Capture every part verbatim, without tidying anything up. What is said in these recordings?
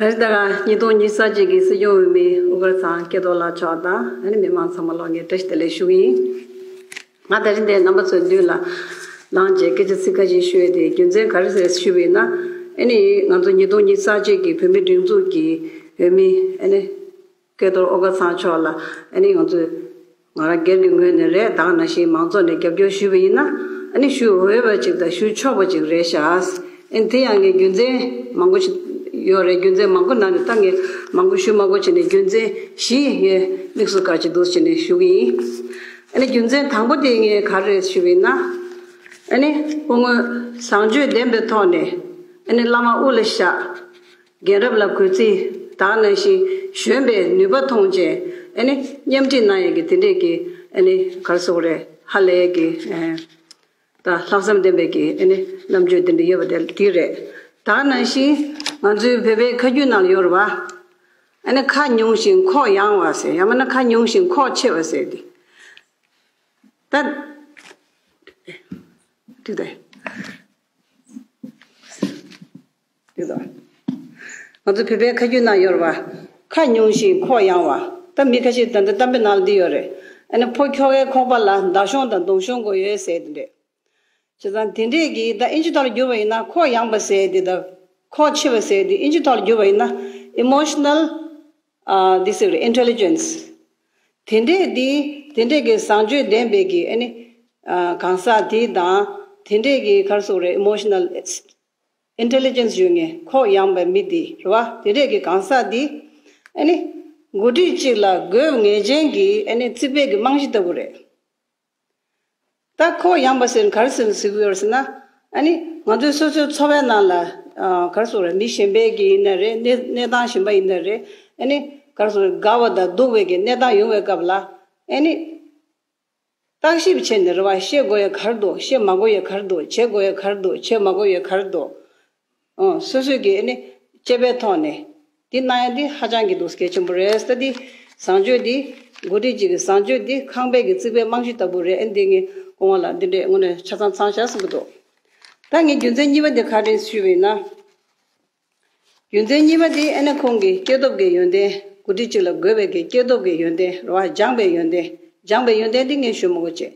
ད་རེས་ད་ག་ཉིས་སྟོང་ཉི་ཤུ་རྩ་གཅིག་གི་སྲིད་སྐྱོང་འོས་མི་དབུ་དཀར་ཚང་སྐལ་རྡོར་ལགས་མཆོག་དང་ཨ་ནི་མི་མང་ཚང་མ་ལོག་ངས་བཀྲ་ཤིས་བདེ་ལེགས་ཞུ་གི་ཡིན། ང་ད་རིང་འདིར་རྣམ་པ་ཚོའི་མདུན་ལ་ལངས་བྱས་སྐད་ཆ་ཚིག་ཁ་ཤས་ཞུ་ཡས་དེ་རྒྱུ་མཚན་ག་རེ་རེད་ཞུས་པ་ཡིན་ན། ཨ་ནི་ང་ཚོ་ཉིས་སྟོང་ཉི་ཤུ་རྩ་གཅིག་གི་བོད་མི་སྒྲིག་འཛུགས་ཀྱི་འོས་མི་ཨ་ནི་སྐལ་རྡོར་དབུ་དཀར་ཚང་མཆོག་ལ་ཨ་ནི་ང་ཚོས་ང་རང་སྒེར་གྱི་ངོས་ནས་རེད། ད་ག་ནང་བཞིན་མང་ཚོགས་ནས་རྒྱབ་སྐྱོར་ཞུས་པ་ཡིན་ན་ཨ་ནི་ཞུ་འོས་པ་ཅིག་དང་ཞུ་ཆོག་པ་ཅིག་རེད་ཤག་ཨ་ནི་དེ་ཡང་ངས་རྒྱུ་མཚན་མང་པོ་ཞིག་ཡོད་རེད། རྒྱུ་མཚན་མང་པོ་ནང་ནས་ད་ངས་མང་པོ་ཞུ་མ་དགོས་བྱས་ནས་རྒྱུ་མཚན་བཞི་ངས་དམིགས་སུ་བཀར་གྱི་འདུག་བྱས་ནས་ཞུ་གི་ཡིན། ཨ་ནི་རྒྱུ་མཚན་དང་པོ་དེ་ངས་ག་རེ་ཞུས་པ་ཡིན་ན། ཨ་ནི་སྐུ་ངོ་བཟང་སྤྱོད་ལྡན་པའི་ཐོག་ནས་ཨ་ནི་བླ་མ་དབུ་ལ་བཞག་རྒན་རབས་ལ་གུས་བརྩི་དང་ནང་བཞིན་གཞོན་པའི་ནུས་པ་མཐོང་བྱས་ཨ་ནི་མཉམ་ཁྲིད་གནང་ཡས་ཀྱི་དེ་འདྲས་ཀྱི་ཨ་ནི་ག་རེ་ཟེར་དགོས་རེད། ཧ་ལས་ཀྱི་ཨ་ད་ལྷག་བསམ་ལྡན་པའི་གི་ཨ་ནི་རྣམ་དཔྱོད་དེ་འདྲ་ཡོད་པ་དེ་དེ་རེད། ད་ནང་བཞིན་ང་ཚོའི་བོད་པའི་ཁ་རྒྱུན་ནང་ཡོད་རེད་བ། ཨ་ནི་ཁ་ཉུང་ཞིང་ཁོག་ཡངས་བ་ཟེར། ཡང་མིན་ན་ཁ་ཉུང་ཞིང་ཁོག་ཆེ་བ་ཟེར་དེ། ད་དེ་དེ་དང་། ང་ཚོ་བོད་པའི་ཁ་རྒྱུན་ནང་ཡོད་རེད་བ། ཁ་ཉུང་ཞིང་ཁོག་ཡངས་བ། ད་མི་ཁ་ཤས་ད་ལྟ་གཏམ་དཔེ་ནང་ལ་འདི་ཡོད་རེད། ཨ་ནི་ཕོ་ཁྱོ་གའི་ཁོག་པ་ལ་མདའ་གཞོང་དང་མདུང་གཞོང་དགོས་ཡོད་ཟེར་དེ་འདྲས། བྱས་ཙང་དེ་འདྲས་ཀྱི་ད་ཨིན་ཇི་ཐོག་ལ་བསྒྱུར་བ་ཡིན་ན་ཁོག་ཡངས་པ་ཟེར་དེ་དང་ཁོག་ཆེ་བ་ཟེར་དེ་ཨིན་ཇི་ཐོག་ལ་བསྒྱུར་བ་ཡིན་ན་emotional ཨ་འདི་ཟེར་རེད། Intelligence དེ་འདྲས་དེ་དེ་འདྲས་ཀྱི་བཟང་སྤྱོད་ལྡན་པའི་གི་ཨ་ནི་ཨ་གང་ཟག་དེ་དང་དེ་འདྲས་ཀྱི་ག་རེ་ཟེར་དགོས་རེད། Emotional Intelligence ཡོད་མཁན་ཁོག་ཡངས་པའི་མི་དེ་རེད་བ། དེ་འདྲས་ཀྱི་གང་ཟག་དེ་ཨ་ནི་འགོ་ཁྲིད་ཅིག་ལ་དགོས་ངེས་ཅན་གྱི་ཨ་ནི་རྩིག་པའི་གི་རྨང་གཞི་ལྟ་བུ་རེད། ད་ཁོག་ཡངས་པ་ཟེར་ག་རེ་ཟེར་ཟེར་གྱི་ཡོད་རེད་ཟེར་ན། ཨ་ནི་ང་ཚོའི་སོ་སོའི་འཚོ་བའི་ནང་ལ་ཨ་ག་རེ་ཟེར་དགོས་རེད། མི་གཞན་པའི་གི་ཡིན་ན་རེད། གནས་གནས་སྟངས་གཞན་པ་ཡིན་ན་རེད། ཨ་ནི་ག་རེ་ཟེར་དགའ་བ་དང་སྡུག་པའི་གི་གནས་སྟངས་ཡོང་བའི་སྐབས་ལ་ཨ་ནི་བརྟག་ཞིབ་བྱས་ནས་རེད་བ། བཤད་དགོས་ཡ་ག་རེ་འདུག་བཤད་མ་དགོས་ཡ་ག་རེ་འདུག་བྱེད་དགོས་ཡ་ག་རེ་འདུག་བྱེད་མ་དགོས་ཡ་ག་རེ་འདུག་ཨང་། སོ་སོས་ཀྱི་ཨ་ནི་དཔྱད་པའི་ཐོག་ནས་འདི་གནང་ཡ་འདི་ཧ་ཅང་གི་འདུག་གལ་ཆེན་པོ་རེད། ད་འདི་བཟང་སྤྱོད་འདི་འགོ་ཁྲིད་ཅིག་གི་བཟང་སྤྱོད་འདི་ཁང་པའི་གི་རྩིག་པའི་རྨང་གཞི་ལྟ་བུ་རེད། ཨ་འདི་ངས་སྐུ་ངོ་ལ་འདི་འདྲས་དངོས་གནས་ཆ་ཚང་ཚང་བཞག་གསུང་གི་འདུག་ད་ངས་རྒྱུ་མཚན་གཉིས་པ་འདི་ག་རེ་ཞུས་པ་ཡིན་ན། རྒྱུ་མཚན་གཉིས་པ་འདི་ཨ་ནི་ཁོང་གི་སྐྱེས་སྟོབས་ཀྱི་ཡོན་ཏན། འགོ་ཁྲིད་ཅིག་ལ་དགོས་པའི་གི་སྐྱེས་སྟོབས་ཀྱི་ཡོན་ཏན་རེད་བ། སྦྱངས་པའི་ཡོན་ཏན། སྦྱངས་པའི་ཡོན་ཏན་འདི་ངས་ཞུ་མི་དགོས་བྱས།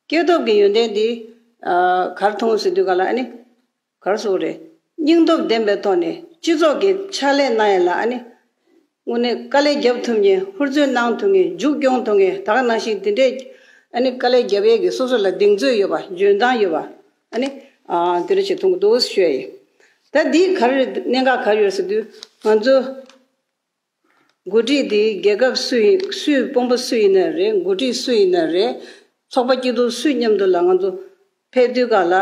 སྐྱེས་སྟོབས་ཀྱི་ཡོན་ཏན་འདི་ཨ་ག་རེ་མཐོང་ཟེར་དུས་ག་ལ་ཨ་ནི་ག་རེ་ཟེར་དགོས་རེད། སྙིང་སྟོབས་ལྡན་པའི་ཐོག་ནས་སྤྱི་ཚོགས་ཀྱི་ཕྱག་ལས་གནང་ཡ་ལ་ཨ་ནི་དངོས་གནས་དཀའ་ལས་རྒྱབ་ཐུབ་མཁན། ཧུར་བརྩོན་གནང་ཐུབ་མཁན། མཇུག་སྐྱོང་ཐུབ་མཁན། ད་ག་ནང་བཞིན་དེ་འདྲས་ཨ་ནི་དཀའ་ལས་རྒྱབ་ཡས་ཀྱི་སོ་སོ་ལ་གདེང་ཚོད་ཡོད་པ། འཇོན་ཐང་ཡོད་པ། ཨ་ནི་ཨ་དེ་འདྲ་ཞིག་མཐོང་གི་འདུག་ཞུ་ཡ་ཡིན། ད་འདི་ག་རེ་རེད། གནད་འགག་ག་རེ་ཡོད་ཟེར་དུས་ང་ཚོ་འགོ་ཁྲིད་འདི་རྒྱལ་ཁབ་སུ་ཡིན། སུའི་དཔོན་པོ་སུ་ཡིན་ན་རེད། འགོ་ཁྲིད་སུ་ཡིན་ན་རེད། ཚོགས་པ་སྐྱིད་སྡུག་སུའི་མཉམ་དུ་ལ་ང་ཚོ་ཕེབས་དུས་ག་ལ་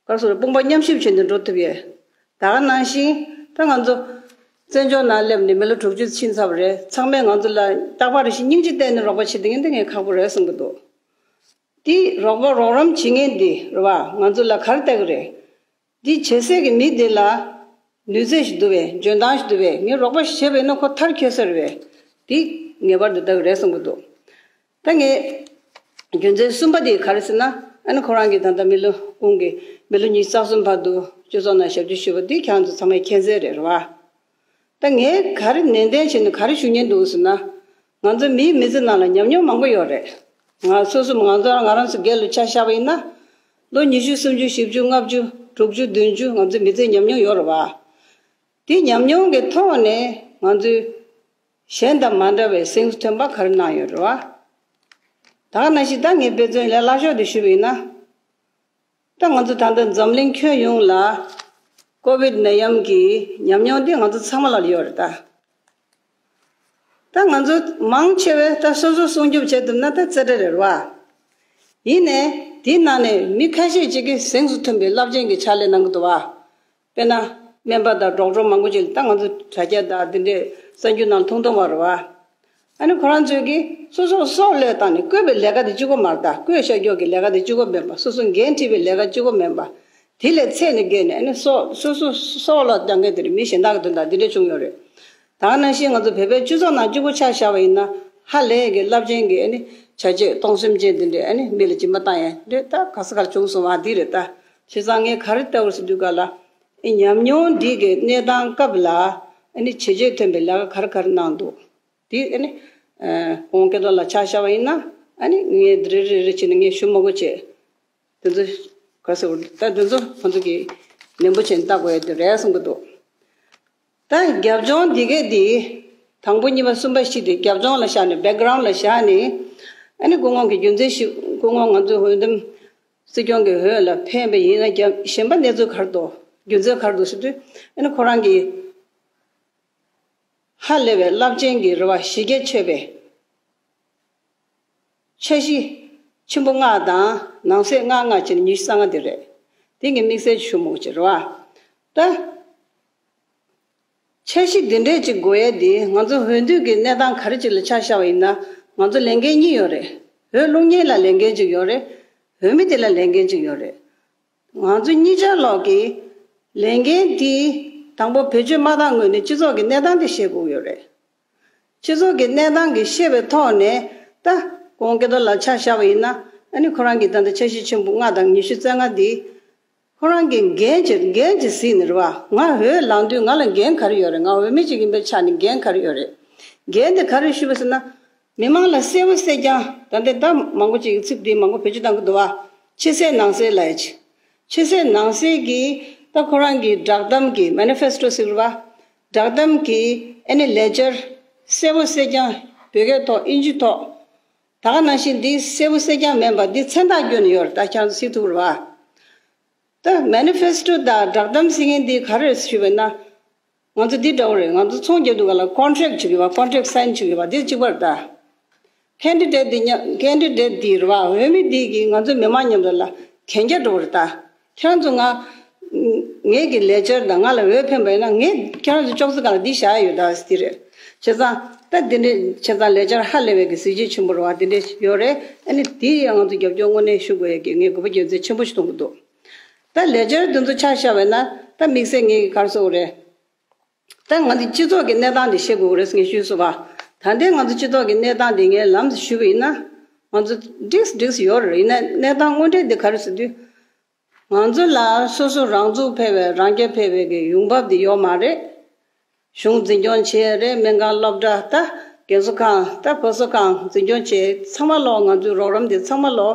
ག་རེ་ཟེར་དགོས་རེད། དཔུང་པ་མཉམ་གཤིབ་བྱས་ནས་འགྲོ་ཐུབ་ཡས། ད་ག་ནང་བཞིན་ད་ང་ཚོ་བཙན་བྱོལ་ནང་སླེབས་ནས་མི་ལོ་དྲུག་ཅུ་ཕྱིན་ཚར་བ་རེད། ཚང་མས་ང་ཚོ་ལ་རྟག་པར་རེ་བཞིན་སྙིང་རྗེ་བསྟན་ནས་རོགས་པ་བྱེད་དེ་ངས་འདི་ངས་ཁག་པོ་རེད་བསམ་གྱི་འདུག་འདི་རོགས་པ་རོགས་རམ་བྱེད་མཁན་འདི་རེད་བ། ང་ཚོ་ལ་ག་རེ་ལྟ་གི་རེད། འདི་བྱེད་སའི་གི་མི་འདི་ལ་ནུས་རྩལ་ཞིག་འདུག་པས། འཇོན་ཐང་ཞིག་འདུག་པས། ངས་རོགས་པ་ཞིག་བྱས་པ་ཡིན་ན་ཁོ་མཐར་འཁྱོལ་ས་རེད་པས། འདི་ངེས་པར་དུ་ལྟ་གི་རེད་བསམ་གྱི་འདུག་ད་ངས་རྒྱུ་མཚན་གསུམ་པ་དེ་ག་རེ་ཟེར་ན། ཨ་ནི་ཁོ་རང་གིས་ད་ལྟ་མི་ལོ་ཁོང་གིས་མི་ལོ་ཉི་ཤུ་རྩ་གསུམ་བར་དུ་སྤྱི་ཚོགས་ནང་ཞབས་ཕྱི་ཞུས་པ་འདི་ཁྱེད་རང་ཚོ་ཚང་མས་མཁྱེན་གསལ་རེད། རེད་བ། ད་ངས་ག་རེ་ནན་ཏན་བྱས་ནས་ག་རེ་ཞུ་སྙིང་འདུག་ཟེར་ན། ང་ཚོ་མིའི་མི་ཚེ་ནང་ལ་ཉམས་མྱོང་མང་པོ་ཡོད་རེད། ང་སོ་སོ་ང་ཚོ་ང་རང་ཚོ་སྒེར་ལ་ཆ་བཞག་པ་ཡིན་ན། ལོ་ཉི་ཤུ་སུམ་ཅུ་བཞི་བཅུ་ལྔ་བཅུ་དྲུག་ཅུ་བདུན་ཅུ་ང་ཚོའི་མི་ཚེའི་ཉམས་མྱོང་ཡོད་རེད་བ། དེ་ཉམས་མྱོང་གི་ཐོག་ནས་ང་ཚོས་གཞན་དང་མ་འདྲ་བའི་གཟེངས་སུ་ཐོན་པ་ག་རེ་གནང་ཡོད་རེད་བ། ད་ག་ནང་བཞིན་ད་ངས་དཔེ་མཚོན་ལས་སླ་ཤོས་དེ་ཞུས་པ་ཡིན་ན། ད་ང་ཚོ་ད་ལྟ་འཛམ་གླིང་ཁྱོན་ཡོངས་ལ་ཀོ་བིད་ནད་ཡམས་ཀྱི་ཉམས་མྱོང་དེ་ང་ཚོ་ཚང་མ་ལ་ཡོད་རེད་ད། ད་ང་ཚོ་མང་ཆེ་བས་ད་སོ་སོ་སྲུང་སྐྱོབ་བྱེད་ཐུབ་ན་ད་རྩེ་གྲས་རེད་བ། ཡིན་ནའི་དེའི་ནང་ནས་མི་ཁ་ཤས་ཅིག་གིས་གཟེངས་སུ་ཐོན་པའི་རླབས་ཆེན་གྱི་ཕྱག་ལས་གནང་གི་འདུག་བ། དཔེར་ན། སྨན་པ་དང་ཌོག་ཊར་མང་པོ་ཅིག་ད་ང་ཚོ་དྲ་རྒྱ་དང་འདི་འདྲའི་གསར་འགྱུར་ནང་མཐོང་མཐོང་བ་རེད་བ། ཨ་ནི་ཁོ་རང་ཚོས་ཀྱིས་སོ་སོ་སྲོག་བློས་བཏང་ནས་བརྐོས་པའི་ལས་ཀ་དེ་གཅིག་པོ་མ་རེད་ད། བརྐོས་བཞག་རྒྱུ་གི་ལས་ཀ་དེ་གཅིག་པོ་མིན་པ། སོ་སོ་འགན་འཁྲི་བའི་ལས་ཀ་གཅིག་པོ་མིན་པ། དེ་ལས་ཚད་ནས་བརྒལ་ནས་ཨ་ནི་སོ་སོ་སོ་སྲོག་བློས་བཏང་མཁན་དེ་རེད། མི་གཞན་དག་གི་དོན་དག་འདི་འདྲ་བྱུང་ཡོད་རེད། ད་ག་ནང་བཞིན་ང་ཚོ་བོད་པའི་སྤྱི་ཚོགས་ནང་གཅིག་པོ་ཆ་བཞག་པ་ཡིན་ན། ཧ་ལས་ཀྱི་རླབས་ཆེན་གྱི་ཨ་ནི་བྱ་བྱེད་གཏོང་སེམས་ཅན་དེ་འདྲས་ཨ་ནི་མི་ལ་སྦྱིན་པ་བཏང་ཡ་འདྲས་ད་ག་ས་གར་བྱུང་སོང་བ་འདི་རེད་ད། བྱས་ཙང་ངས་ག་རེ་ལྟ་བུ་ཟེར་དུས་ག་ལ། ཨེ་ཉམས་མྱོང་འདི་གི་གནས་སྟངས་སྐབས་ལ་ ཨ་ནི་བྱས་རྗེས་ཐོན་པའི་ལས་ཀ་ག་རེ་ག་རེ་གནང་འདུག་དེ་ཨ་ནི་ཨ་གོང་སྐལ་རྡོར་ལགས་ཆ་བཞག་པ་ཡིན་ན་ཨ་ནི་ངས་རེ་རེ་རེ་བྱས་ནས་ངས་ཞུ་མ་དགོས་བྱས། དེ་ཚོ་ག་ཟེར་བ་ད་དེ་ཚོ་ཁོང་ཚོ་གིས་ནན་པོ་བྱས་ནས་ལྟ་དགོས་ཡ་དེ་རེད་བསམ་གྱི་འདུག་ད་རྒྱབ་ལྗོངས་འདི་གས་འདི་དང་པོ་གཉིས་པ་གསུམ་པ་བཞི་དེ་རྒྱབ་ལྗོངས་ལ་བཞག་ནས་བེག་གྷ་རའུན་ཌ་ལ་བཞག་ནས་ཨ་ནི་སྐུ་ངོ་གི་རྒྱུ་མཚན་ཞིག་སྐུ་ངོ་ང་ཚོའི་འོས་འདེམས་སྲིད་སྐྱོང་གི་འོས་ལ་ཕེབས་པ་ཡིན་ན་རྒྱབ་གཞན་པ་གནས་ཚུལ་ག་རེ་འདུག་རྒྱུ་མཚན་ག་རེ་འདུག་ཟེར་དུས་ཨ་ནི་ཁོ་རང་གིས་ཧ་ལས་པའི་རླབས་ཆེན་གྱི་རེ་བ་གཞི་རྒྱ་ཆེ་བའི་འཆར་གཞི་ཆེན་པོ་ལྔ་དང་ནང་གསེས་ལྔ་ལྔ་བྱས་ནས་ཉི་ཤུ་རྩ་ལྔ་དེ་རེད། དེ་ངས་དམིགས་བསལ་ཞུ་མོ་ཅིག་རེད་བ། ད་འཆར་གཞི་འདི་འདྲས་ཅིག་དགོས་ཡས་འདི་ང་ཚོ་འོས་བསྡུ་གི་གནས་སྟངས་ག་རེ་ཅིག་ལ་ཆ་བཞག་པ་ཡིན་ན་ང་ཚོ་ལས་འགན་གཉིས་ཡོད་རེད། འོས་བླུག་མཁན་ལ་ལས་འགན་ཅིག་ཡོད་རེད། འོས་མི་དེ་ལ་ལས་འགན་ཅིག་ཡོད་རེད། ང་ཚོ་གཉིས་ཆ་ལོག་གི་ལས་འགན་དེ་དང་པོ་བེད་སྤྱོད་མ་བཏང་སྔོན་ནས་སྤྱི་ཚོགས་ཀྱི་གནས་སྟངས་དེ་ཤེས་དགོས་ཡོད་རེད། སྤྱི་ཚོགས་ཀྱི་གནས་སྟངས་ཀྱི་ཤེས་པའི་ཐོག་ནས་ད་གོང་སྐལ་རྡོར་ལགས་ཆ་བཞག་པ་ཡིན་ན་ཨ་ནི་ཁོ་རང་གི་ད་ལྟ་འཆར་གཞི་ཆེན་པོ་ལྔ་དང་ཉི་ཤུ་རྩ་ལྔ་འདི་ཁོ་རང་གི་འགན་ཅིག་འགན་ཅིག་གཟིགས་ནས་རེད་བ། ང་འོས་ལངས་དུས་ང་ལ་འགན་ག་རེ་ཡོད་རེད། ང་འོས་མི་ཅིག་ཡིན་པའི་ཆ་ནས་འགན་ག་རེ་ཡོད་རེད། འགན་དེ་ག་རེ་ཞུས་པ་ཟེར་ན། མི་མང་ལ་གསལ་པོ་གསལ་རྐྱང་ད་ལྟ་ད་མང་པོ་ཅིག་ཚིག་འདི་མང་པོ་བེད་སྤྱོད་གཏང་གི་འདུག་བ། ཕྱི་གསལ་ནང་གསལ་ལབ་ཡ་ཅིག་ཕྱི་གསལ་ནང་གསལ་གྱི་ད་ཁོ་རང་གི་བསྒྲགས་གཏམ་གྱི་མེ་ནི་ཕེ་སི་ཊོ་ཟེར་བ། བསྒྲགས་གཏམ་གྱི་ཨ་ནི་ལས་འཆར་གསལ་པོ་གསལ་རྐྱང་བོད་སྐད་ཐོག་དབྱིན་ཇི་ཐོག་ད་ག་ནང་བཞིན་འདི་གསལ་པོ་གསལ་རྐྱང་མིན་པ་འདི་མཚན་རྟགས་བསྐྱོན་ནས་ཡོད་རེད། ད་ཁྱེད་རང་ཚོ་གཟིགས་ཐུབ་རེད་བ། ད་མེ་ནི་ཕེ་སི་ཊོ་དང་བསྒྲགས་གཏམ་ཟེར་མཁན་འདི་ག་རེ་རེད་ཞུས་པ་ན། ང་ཚོ་འདི་འདྲ་བོ་རེད། ང་ཚོ་ཚོང་རྒྱག་དུས་ག་ལ་ཀོན་ཊེག་བྱེད་དགོས་པ། ཀོན་ཊེག་སའིན་བྱེད་དགོས་པ་འདི་གཅིག་པ་རེད་ད། ཁེན་ཌི་ཌེ་ཊི་འདི་མཉམ་ཁེན་ཌི་ཌེ་ཊི་འདི་རེད་བ། འོས་མི་འདི་གིས་ང་ཚོ་མི་མང་མཉམ་དུ་ལ་གན་རྒྱ་འགྲོ་བ་རེད་ད། ཁྱེད་རང་ཚོ་ང་ངེད་ཀྱི་ལས་འཆར་དང་ང་ལ་འོས་འཕེན་པ་ཡིན་ན་ངས་ཁྱེད་རང་ཚོ་ཅོག་ཙེ་སྒང་ལ་འདི་བཞག་ཡོད་ད་ཟེར་རེད། བྱས་ཙང་ད་འདི་འདྲའི་བྱས་ཙང་ལས་འཆར་ཧ་ལས་པའི་གི་གཟི་བརྗིད་ཆེན་པོ་རེད་བ། འདི་འདྲའི་ཡོད་རེད། ཨ་ནི་འདི་ཡང་ང་ཚོ་རྒྱབ་སྐྱོར་དངོས་གནས་ཞུ་དགོས་ཡ་གི་ངས་དགོས་པ་རྒྱུ་མཚན་ཆེན་པོ་ཞིག་མཐོང་གི་འདུག་ད་ལས་འཆར་འདི་ཚོ་ཆ་བཞག་པ་ཡིན་ན་ད་དམིགས་བསལ་ངས་ག་རེ་ཟེར་དགོས་རེད། ད་ང་ཚོའི་སྤྱི་ཚོགས་ཀྱི་གནས་སྟངས་དེ་ཤེས་དགོས་རེད་ངས་ཞུས་སོང་བ། ད་ལྟའི་ང་ཚོ་སྤྱི་ཚོགས་ཀྱི་གནས་སྟངས་དེ་ངས་ལམ་ཞུས་པ་ཡིན་ན་ང་ཚོ་འགྲིགས་འགྲིགས་ཡོད་རེད། ཡིན་ན་གནས་སྟངས་དངོས་འབྲེལ་དེ་ག་རེ་ཟེར་དུས། ང་ཚོ་ལ་སོ་སོ་རང་ཚུགས་ཕེབས་པའི་རང་རྐྱ་ཕེབས་པའི་གི་ཡོང་འབབ་དེ་ཡོད་མ་རེད། གཞུང་འཛིན་སྐྱོང་བྱས་རེད། སྨན་ཁང་སློབ་གྲྭ་ད་རྒན་གསོ་ཁང་ད་བུ་གསོ་ཁང་འཛིན་སྐྱོང་བྱས་ཚང་མ་ལོག་ང་ཚོའི་རོགས་རམ་དེ་ཚང་མ་ལོག་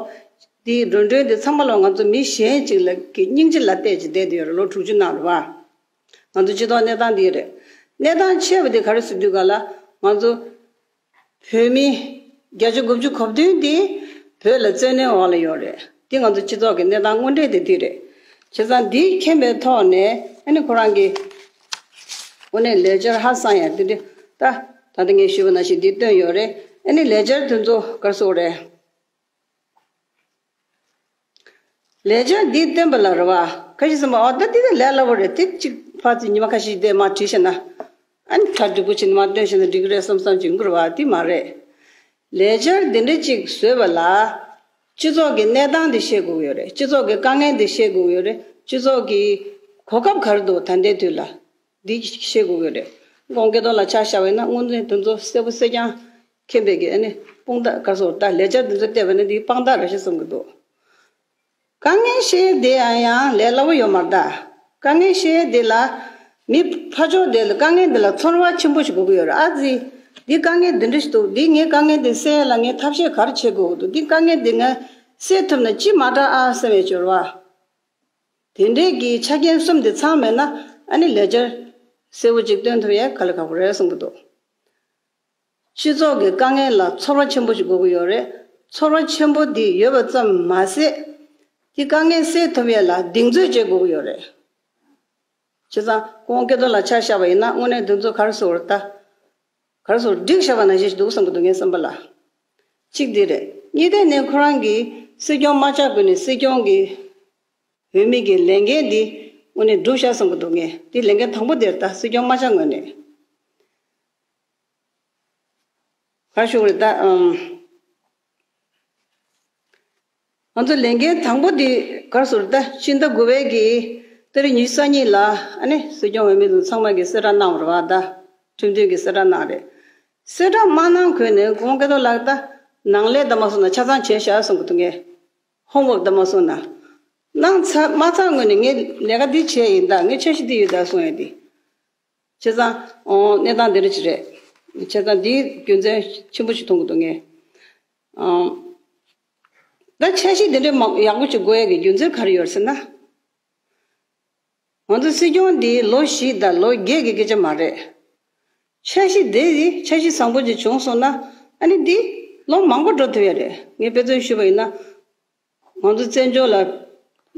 དེའི་འགྲོ་གྲོན་དེ་ཚང་མ་ལོག་ང་ཚོ་མི་གཞན་ཅིག་ལ་གི་སྙིང་རྗེ་ལ་བལྟས་ཅིག་བསྡད་དེ་ཡོད་རེད། ལོ་དྲུག་ཅུ་ནང་རེད་བ། ང་ཚོ་སྤྱི་ཚོགས་གནས་སྟངས་འདི་རེད། གནས་སྟངས་ཆེ་བ་དེ་ག་རེ་ཟེར་དུས་ག་ལ་ང་ཚོ་བོད་མི་བརྒྱད་ཅུ་དགུ་བཅུ་གོ་བདུན་དེ་བོད་ལ་བཙན་གནོན་འོག་ལ་ཡོད་རེད། འདི་ང་ཚོ་སྤྱི་ཚོགས་ཀྱི་གནས་སྟངས་དངོས་འབྲེལ་དེ་འདི་རེད། བྱས་ཙང་འདི་མཁྱེན་པའི་ཐོག་ནས་ཨ་ནི་ཁོ་རང་གི་དངོས་གནས་ལས་འཆར་ཧ་སང་ཡ་འདི་འདི་ད་ད་ལྟ་ངས་ཞུས་པ་ནང་བཞིན་འདི་བཏོན་ཡོད་རེད། ཨ་ནི་ལས་འཆར་དེ་ཚོ་ག་རེ་ཟེར་དགོས་རེད། ལས་འཆར་འདི་བཏོན་པ་ལ་རེད་བ། ཁ་ཤས་སེམས་པ་ཨོ་ད་འདི་ད་ལས་སླ་པོ་རེད། དེ་གཅིག་ཕར་ཚུར་ཉི་མ་ཁ་ཤས་བསྡད་མར་བྲིས་བྱས་ན། ཨ་ནི་གྲ་འགྲིག་པོ་བྱས་ནས་མར་བཏོན་བྱས་ན་འགྲིག་གི་རེད་བསམ་བསམ་བྱེད་ཀྱི་རེད་བ། དེ་མ་རེད། ལས་འཆར་འདི་འདྲ་གཅིག་བཟོས་པ་ལ། སྤྱི་ཚོགས་ཀྱི་གནས་སྟངས་འདི་ཤེས་དགོས་ཀྱི་ཡོད་རེད། སྤྱི་ཚོགས་ཀྱི་དཀའ་ངལ་འདི་ཤེས་དགོས་ཀྱི་ཡོད་རེད། སྤྱི་ཚོགས་ཀྱི་གོ་སྐབས་ག་རེ་འདུག་ད་ལྟའི་དུས་ལ། འདི་ཤེས་དགོས་ཀྱི་རེད། ཁོང་སྐལ་རྡོར་ལགས་ཆ་བཞག་པ་ཡིན་ན་དངོས་གནས་དེ་ཚོ་གསལ་པོ་གསལ་རྐྱང་མཁྱེན་པའི་གི་ཨ་ནི་དཔུང་རྟགས་ག་རེ་ཟེར་དགོས་རེད། ད་ལས་འཆར་དེ་ཚོ་བལྟས་པ་ན་འདི་དཔང་རྟགས་རེད་ཤག་བསམ་གྱི་འདུག་དཀའ་ངལ་བཤད་དེ་ཡང་ཡང་ལས་སླ་པོ་ཡོད་མ་རེད་ད། དཀའ་ངལ་བཤད་དེ་ལ་མི་ཕར་ཕྱོགས་དེ་ལ་དཀའ་ངལ་འདི་ལ་ཚོར་བ་ཆེན་པོ་ཞིག་དགོས་ཀྱི་ཡོད་རེད། ཨ་ཙི། འདི་དཀའ་ངལ་འདི་འདྲ་ཞིག་འདུག་འདི་ངའི་དཀའ་ངལ་འདི་སེལ་ཡ་ལ་ངས་ཐབས་ཤེས་ག་རེ་བྱེད་དགོས་འདུག་འདི་དཀའ་ངལ་འདི་ང་སེལ་ཐུབ་ན་ཅི་མ་དྲག་ཨ་བསམ་ཡས་ཅིག་ཡོད་རེད་བ། དེ་འདྲས་ཀྱི་ཆ་རྐྱེན་གསུམ་དེ་ཚང་མེད་ན་ཨ་ནི་ལས་འཆར་གསལ་པོ་ཅིག་སྟོན་ཐུབ་ཡས་དཀའ་ལས་ཁག་པོ་རེད་བསམ་གྱི་འདུག་སྤྱི་ཚོགས་ཀྱི་དཀའ་ངལ་ལ་ཚོར་བ་ཆེན་པོ་ཞིག་དགོས་ཀྱི་ཡོད་རེད། ཚོར་བ་ཆེན་པོ་འདི་ཡོད་པ་ཙམ་མ་ཟད། དེ་དཀའ་ངལ་སེལ་ཐུབ་ཡས་ལ་གདེང་ཚོད་བྱེད་དགོས་ཀྱི་ཡོད་རེད། བྱས་ཙང་ཁོང་སྐལ་རྡོར་ལགས་ཆ་བཞག་པ་ཡིན་ན་དངོས་གནས་དེ་ཚོ་ག་རེ་ཟེར་དགོས་རེད་ད། ག་རེ་ཟེར་དགོས་རེད། འགྲིག་བཞག་པ་ནང་བཞིན་ཞིག་འདུག་བསམ་གྱི་འདུག་ངའི་བསམ་པ་ལ། གཅིག་འདི་རེད། གཉིས་དེ་ནས་ཁོ་རང་གིས་སྲིད་སྐྱོང་མ་ཆགས་གོང་ནས་སྲིད་སྐྱོང་གི་འོས་མི་གི་ལས་འགན་འདི་དངོས་གནས་འགྲུབ་ཤག་བསམ་གྱི་འདུག་ངས་འདི་ལས་འགན་དང་པོ་དེར་ད་སྲིད་སྐྱོང་མ་ཆགས་སྔོན་ནས། ག་རེ་ཞུ་དགོས་རེད་ད། ཨམ། ང་ཚོ་ལས་འགན་དང་པོ་འདི་ག་རེ་ཟེར་དགོས་རེད་ད། ཕྱི་ཟླ་དགུ་པའི་གི་ཏ་རིག་ཉི་ཤུ་རྩ་གཉིས་ལ་ཨ་ནི་སྲིད་སྐྱོང་འོས་མི་ཚོ་ཚང་མ་གི་གསལ་བསྒྲགས་གནང་བ་རེད་བ་ད། ཁྲིམས་མཐུན་གི་གསལ་བསྒྲགས་གནང་རེད། གསལ་བསྒྲགས་མ་གནང་གོང་ནས་ཁོང་སྐལ་རྡོར་ལགས་ད་ནང་ལས་ད་མ་སོང་ན་ཆ་ཚང་བྱས་བཞག་གསུང་གི་འདུག་ངས། ཧོམ་ཝོག་ད་མ་སོང་ན། གནང་ཚར་མ་ཚར་སྔོན་ནས་ངས་ལས་ཀ་འདི་བྱས་ཡིན་ད། ངས་འཆར་གཞི་འདི་ཡོད་ད་གསུང་ཡ་འདི། བྱས་ཙང་ཨོ་གནས་སྟངས་འདི་འདྲ་ཅིག་རེད། བྱས་ཙང་འདིའི་རྒྱུ་མཚན་ཆེན་པོ་ཞིག་མཐོང་གི་འདུག་ངས། ཨང་། ད་འཆར་གཞི་འདི་འདྲའི་མང་ཡག་པོ་ཞིག་དགོས་ཡ་གི་རྒྱུ་མཚན་ག་རེ་ཡོད་ཟེར་ན། ང་ཚོ་སྲིད་སྐྱོང་འདི་ལོ་བཞི་དང་ལོ་བརྒྱད་ཀྱི་སྐད་ཆ་མ་རེད། འཆར་གཞི་འདི་འཆར་གཞི་བཟང་པོ་ཅིག་བྱུང་སོང་ན། ཨ་ནི་འདི་ལོ་མང་པོ་འགྲོ་ཐུབ་ཡ་རེད། ངས་དཔེ་མཚོན་ཞུས་པ་ཡིན་ན། ང་ཚོ་བཙན་བྱོལ་ལ་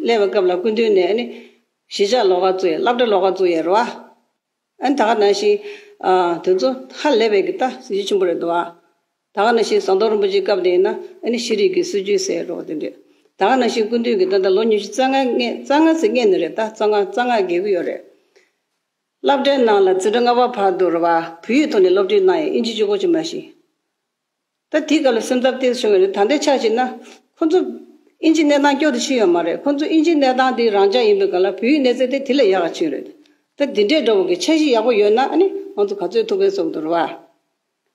སླེབས་པའི་སྐབས་ལ་སྐུ་མདུན་ནས་ཨ་ནི་གཞིས་ཆགས་ལོགས་ཀ་བཙུགས་ཡ། སློབ་གྲྭ་ལོགས་ཀ་བཙུགས་ཡ་རེད་བ། ཨ་ནི་ད་ག་ནང་བཞིན། ཨ། དེ་ཚོ་ཧ་ལས་པའི་གི་ད་སྲིད་ཇུས་ཆེན་པོ་རེད་འདུག་བ། ད་ག་ནང་བཞིན་ཟམ་གདོང་རིན་པོ་ཆེའི་སྐབས་དེ་ཡིན་ན་ཨ་ནི་ཤེས་རིག་གི་སྲིད་ཇུས་ཟེར་རོ་དེ་འདྲས། ད་ག་ནང་བཞིན་སྐུ་མདུན་གྱི་ད་ལྟ་ལོ་ཉི་ཤུ་རྩ་ལྔ་སྔོན། རྩ་ལྔ་ཟེར་སྔོན་ནས་རེད། ད་རྩ་ལྔ་རྩ་ལྔ་བརྒལ་གི་ཡོད་རེད། སློབ་གྲྭའི་ནང་ལ་འཛིན་གྲྭ་ལྔ་པ་བར་དུ་རེད་བ། བོད་ཡིག་ཐོག་ནས་སློབ་ཁྲིད་གནང་ཡ། ཨིན་ཇི་གཅིག་པོ་ཅིག་མ་གཏོགས། ད་དེའི་སྐབས་ལ་སེམས་འཚབ་ཏོག་ཙམ་བྱུང་བ་རེད། ད་ལྟའི་ཆ་བཞག་ན་ཁོ་ཚོ་ཨིན་ཇི་གནས་སྟངས་སྐྱོ་དུ་ཕྱིན་ཡོད་མ་རེད། ཁོ་ཚོ་ཨིན་ཇི་གནས་སྟངས་དེ་རང་འཇགས་ཡིན་པའི་སྐབས་ལ་བོད་ཡིག་གནས་ཚད་དེ་དེ་ལས་ཡག་ག་ཕྱིན་རེད། ད་འདི་འདྲའི་འདྲ་བོ་གི་འཆར་གཞི་ཡག་པོ་ཡོད་ན་ཨ་ནི་ང་ཚོ་ག་ཚོད་ཐུབ་པའི་བཟོ་གི་འདུག་རེད་བ།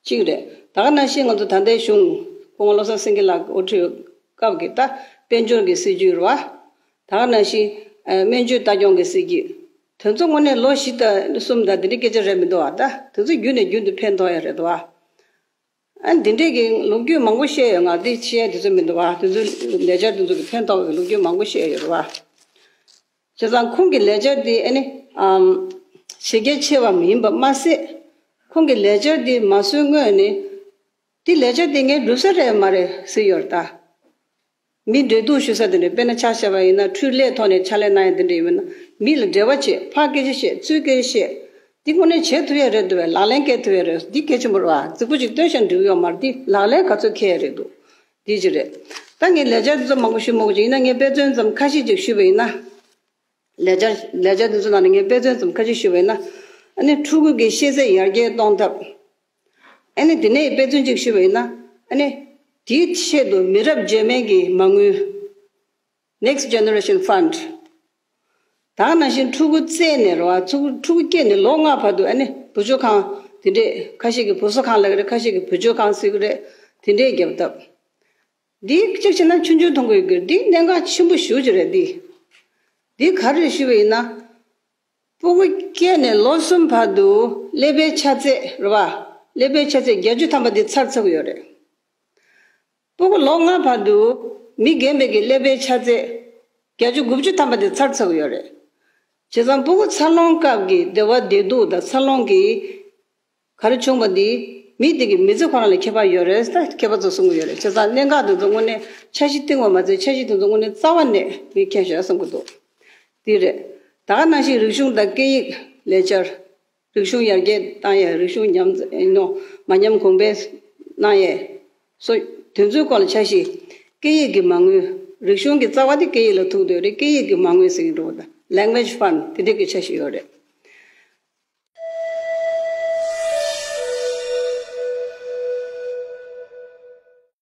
གཅིག་རེད། ད་ག་ནང་བཞིན་ང་ཚོ་ད་ལྟའི་གཞུང་སྐུ་ངོ་བློ་བཟང་སེང་གེ་ལགས་དབུ་ཁྲིད་སྐབས་ཀྱི་ད་དཔལ་འབྱོར་གྱི་སྲིད་ཇུས་རེད་བ། ད་ག་ནང་བཞིན་ཨ་སྨན་བཅོས་ལྟ་སྐྱོང་གི་སྲིད་ཇུས། དེ་ཚོ་དངོས་གནས་ལོ་བཞི་དང་གསུམ་དང་འདི་འདྲའི་སྐད་ཆ་རེད་མི་འདུག་བ། ད་དེ་ཚོ་རྒྱུན་ནས་རྒྱུན་དུ་ཕན་ཐོགས་ཡ་རེད་འདུག་བ། ཨ་འདི་འདྲས་ཀྱི་ལོ་རྒྱུས་མང་པོ་བཤད་ཡོད། ང་འདི་བཤད་ཡ་དེ་ཚོ་མི་འདུག་བ། དེ་ཚོའི་ལས་འཆར་དེ་ཚོ་གི་ཕན་ཐོགས་ཀྱི་ལོ་རྒྱུས་མང་པོ་བཤད་ཡོད་རེད་བ། བྱས་ཙང་ཁོང་གི་ལས་འཆར་འདི་ཨ་ནི་ཨམ་བྱེད་རྒྱ་ཆེ་བ་མ་ཡིན་པ་མ་ཟད། ཁོང་གི་ལས་འཆར་འདི་མ་བཟོས་སྔོན་ནས་འདི་ལས་འཆར་འདི་ངས་འགྲུབ་ས་རེད་མ་རེད་ཟེར་ཡོད་རེད་ད། མི་འབྲེལ་གཏུག་ཞུ་ས་དེ་འདྲ། དཔེར་ན་ཆ་བཞག་པ་ཡིན་ན་འཕྲུལ་ལས་ཐོག་ནས་ཕྱག་ལས་གནང་ཡ་དེ་འདྲ་ཡིན་ན་མི་ལ་འབྲེལ་བ་བྱེད། ཕར་སྐད་ཆ་བཤད། ཚུར་སྐད་ཆ་བཤད། འདི་དངོས་གནས་བྱེད་ཐུབ་ཡ་རེད་འདུག་བས། ལག་ལེན་འཁེལ་ཐུབ་ཡ་རེད། འདི་གལ་ཆེན་པོ་རེད་བ། རྫིག་པོ་ཅིག་སྟོན་བཞག་འགྲིག་ཡོད་མ་རེད། འདི་ལག་ལེན་ག་ཚོད་འཁེལ་ཡ་རེད་འདུག་འདི་ཅིག་རེད། ད་ངས་ལས་འཆར་འདི་ཚོ་མང་པོ་ཞུ་མ་དགོས་ཀྱི་ཡིན་ན། ངས་དཔེ་མཚོན་ཙམ་ཁ་ཤས་ཅིག་ཞུས་པ་ཡིན་ན། ལས་འཆར་ལས་འཆར་འདི་ཚོ་ནང་ནས་ངས་དཔེ་མཚོན་ཙམ་ཁ་ཤས་ཞུས་པ་ཡིན་ན། ཨ་ནི་ཕྲུ་གུ་གི་ཤེས་ཚད་ཡར་རྒྱས་གཏོང་ཐབས། ཨ་ནི་དེ་ནས་དཔེ་མཚོན་གཅིག་ཞུས་པ་ཡིན་ན། ཨ་ནི་དེའི་ཆེད་དུ་མི་རབས་རྗེས་མའི་གི་མ་དངུལ། Next Generation Fund། ད་ག་ནང་བཞིན་ཕྲུ་གུ་བཙས་ནས་རེད་བ། ཕྲུ་གུ་ཕྲུ་གུ་སྐྱེས་ནས་ལོ་ལྔ་བར་དུ་ཨ་ནི་བུ་བཅོལ་ཁང་དེ་འདྲས། ཁ་ཤས་ཀྱིས་བུ་གསོ་ཁང་ལབ་ཀྱི་རེད། ཁ་ཤས་ཀྱིས་བུ་བཅོལ་ཁང་ཟེར་གྱི་རེད། དེ་འདྲས་རྒྱབ་ཐབས། འདི་གཅིག་བྱས་ན་ཆུང་ཆུང་མཐོང་གི་ཡོད་ཀྱི་རེད། འདི་གནད་འགག་ཆེན་པོ་ཞེ་པོ་ཅིག་རེད། འདི་འདི་ག་རེ་ཞུས་པ་ཡིན་ན། ཕྲུ་གུ་སྐྱེས་ནས་ལོ་གསུམ་བར་དུ་ཀླད་པའི་ཆ་ཚད་རེད་བ། ཀླད་པའི་ཆ་ཚད་བརྒྱད་ཅུ་ཐམ་པ་དེ་ཚར་ཚར་གྱི་ཡོད་རེད། ཕྲུ་གུ་ལོ་ལྔ་བར་དུ་མི་རྒན་པའི་གི་ཀླད་པའི་ཆ་ཚད་བརྒྱད་ཅུ་དགུ་བཅུ་ཐམ་པ་དེ་ཚར་ཚར་གྱི་ཡོད་རེད། བྱས་ཙང་ཕྲུ་གུ་འཚར་ལོངས་སྐབས་ཀྱི་བདེ་བ་བདེ་སྡུག་དང་འཚར་ལོངས་ཀྱི་ག་རེ་བྱུང་བ་འདི་མི་དེ་གི་མི་ཚེ་ཁོ་རང་ལ་ཁྱད་པར་ཡོད་རེད། ད་མཁས་པ་ཚོ་གསུང་གི་ཡོད་རེད། བྱས་ཙང་གནད་འགག་དེ་ཚོ་དངོས་གནས་འཆར་གཞི་བཏིང་བ་མ་ཚད་འཆར་གཞི་དེ་ཚོ་དངོས་གནས་རྩ་བ་ནས་མི་མཁྱེན་ཤག་བསམ་གྱི་འདུག་འདི་རེད། ད་ག་ནང་བཞིན་རིག་གཞུང་དང་སྐད་ཡིག་ལས་འཆར། རིག་གཞུང་ཡར་རྒྱས་བཏང་ཡས། རིག་གཞུང་ཉམས་ཡིན་ནོ་མ་ཉམས་གོང་འཕེལ་གནང་ཡས། སོ་དེ་ཚོའི་སྐོར་ལ་འཆར་གཞི། སྐད་ཡིག་གི་མ་དངུལ། རིག་གཞུང་གི་རྩ་བ་དེ་སྐད་ཡིག་ལ་ཐུག་འདོད་རེད། སྐད་ཡིག་གི་མ་དངུལ་ཟེར་གྱི་འགྲོ་བ་དང་language fund དེ་འདྲས་ཀྱི་འཆར་གཞི་ཡོད་རེད།